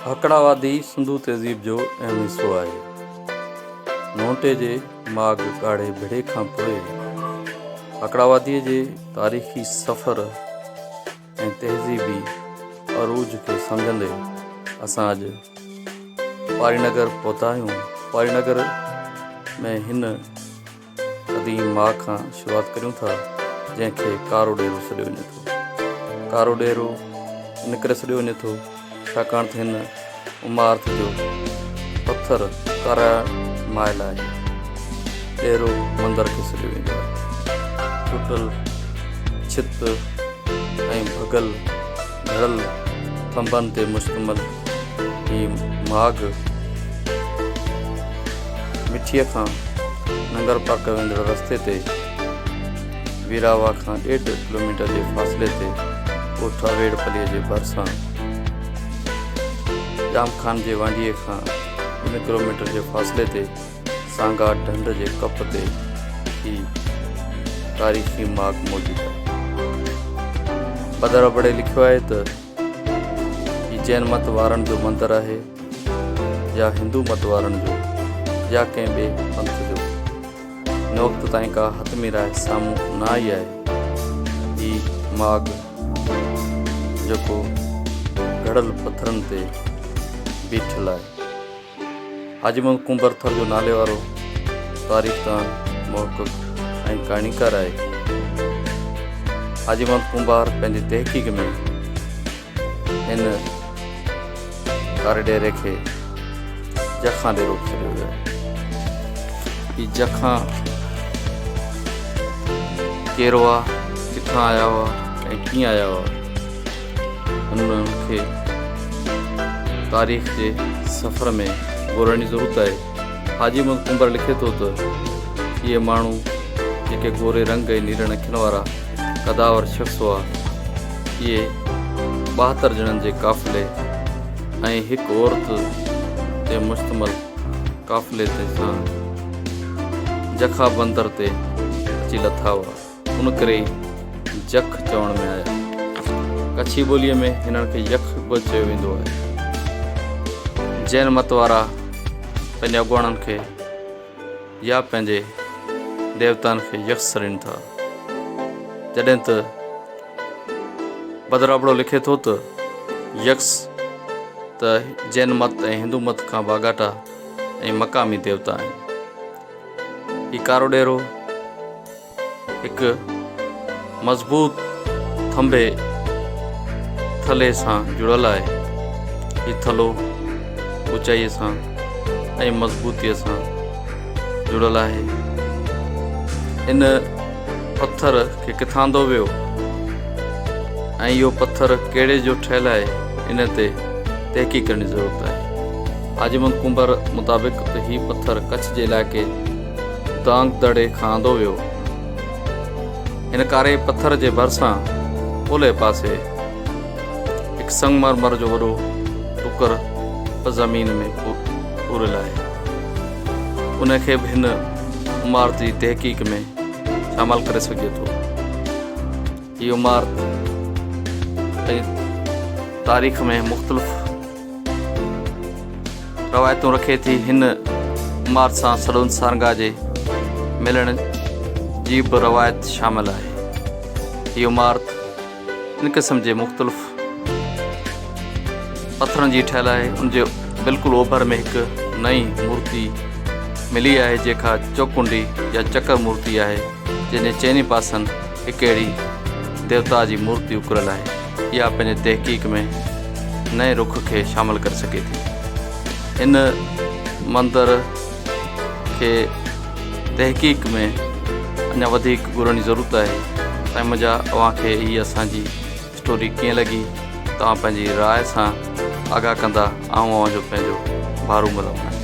هاڪڙا وادي سنڌو تهذيب جو اهم حصو آهي. نونٽي جي ماڳ ڳاڙهي ڀڙي کان پوء هاڪڙا واديء جي تاريخي سفر ۽ تهذيبي عروج کي سمجهندي اسان اڄ پاري نگر پهتا آهيون. پاري نگر ۾ هن قديم ماڳ کان شروعات ڪريون ٿا جنهن کي ڪارو ڏيرو سڏيو وڃي ٿو. ڪارو ڏيرو ان ڪري سڏيو وڃي ٿو ڇاڪاڻ ته هن عمارت جو پٿر ڪارا مائل آهي. ڏيرو مندر کي سڏيو ويندو آهي. ٽٽل ڇت ۽ ڀڳل گهڙل ٿنڀن تي مشتمل هي ماڳ مٺيء کان ننگر پارڪر ويندڙ رستي تي ويراواهه کان ڏيڍ ڪلوميٽر جي فاصلي تي ڳوٺ اويڙ پليء جي ڀرسان ڄام خان جي وانڍيء کان ٻن ڪلوميٽر جي فاصلي تي سانگا ڍنڍ جي ڪپ تي هي تاريخي ماڳ موجود آهي. بدر ابڙي لکيو آهي ته هي جين مت وارن جو مندر آهي يا هندو مت وارن جو يا ڪنهن ٻئي پنٿ جو. هن وقت تائين ڪا حتمي راء سامهون نه آئي آهي. هي ماڳ جيڪو گهڙل پٿرن تي بيٺل آهي. حاجي محمد ڪنڀر ٿر جو ناليوارو تاريخدان، محقق ۽ ڪهاڻيڪار آهي. حاجي محمد ڪنڀار پنهنجي تحقيق ۾ هن ڪاري ڊيري کي جکان ڊيرو به سڏيو ويو آهي. هي جکان ڪير هئا، ڪٿان آيا هئا ۽ ڪيئن آيا هئا؟ انهن کي تاريخ جي سفر ۾ ڳولڻ جي ضرورت آهي. حاجي محمد ڪنڀر لکي ٿو ته، اهي ماڻهو جيڪي گوري رنگ ۽ نيرن اکين وارا قداور شخص هئا، اهي 72 ڄڻن جي قافلي ۽ هڪ عورت تي مشتمل قافلي تي سان جکا بندر تي اچي لٿا هئا. ان ڪري ئي جک چوڻ ۾ آيا. ڪڇي ٻوليء ۾ هنن کي يک به چيو ويندو آهي. جين مت وارا پنهنجي اڳواڻن کي يا پنهنجي ديوتائن کي يک سڏين ٿا. جڏهن ته بدر ابڙو لکي ٿو ته يڪس ته جين مت ۽ هندو مت کان به آڳاٽا ۽ مقامي ديوتا آهن. هي ڪارو ڏيرو هڪ مضبوط ٿنڀي ٿلهي سان جڙيل آهي. هي ٿلهو اوچائيء سان ۽ مضبوطيء سان جڙيل آهي. ان پٿر کي ڪٿان آندو ويو ۽ اهو پٿر ڪهڙي جو ٺهيل آهي، ان تي تحقيق ڪرڻ جي ضرورت آهي. حاجي محمد ڪنڀر مطابق ته هي پٿر ڪڇ جي علائقي دانگ دڙي کان آندو ويو. هن ڪاري پٿر جي ڀرسان اولهه پاسي هڪ سنگمرمر جو وڏو ٽڪر به زمين ۾ پوريل آهي. ان کي به هن عمارت جي تحقيق ۾ شامل ڪري سگهجي ٿو. هي عمارت پنهنجي تاريخ ۾ مختلف روايتون رکي ٿي. هن عمارت سان سڏون سارنگا جي ملڻ جي به روايت شامل آهي. هي عمارت ان قسم جي مختلف پٿرن جي ٺهيل آهي. ان جي بلڪل اوڀر ۾ هڪ نئين مورتي ملي آهي جيڪا چوڪنڊي يا چڪر مورتي آهي جنهن جي چئني پاسن هڪ اهڙي ديوتا جي مورتي اڪريل آهي. اها پنهنجي تحقيق ۾ نئين رخ کي شامل ڪري سگهي ٿي. هن مندر کي تحقيق ۾ اڃا وڌيڪ ڳولڻ جي ضرورت آهي. سائين منهنجا اوهان کي هي اسان جي اسٽوري ڪيئن لڳي توهان پنهنجي راء سان آگاهه ڪندا. آئون اوهان جو پنهنجو ڀارو ملهه.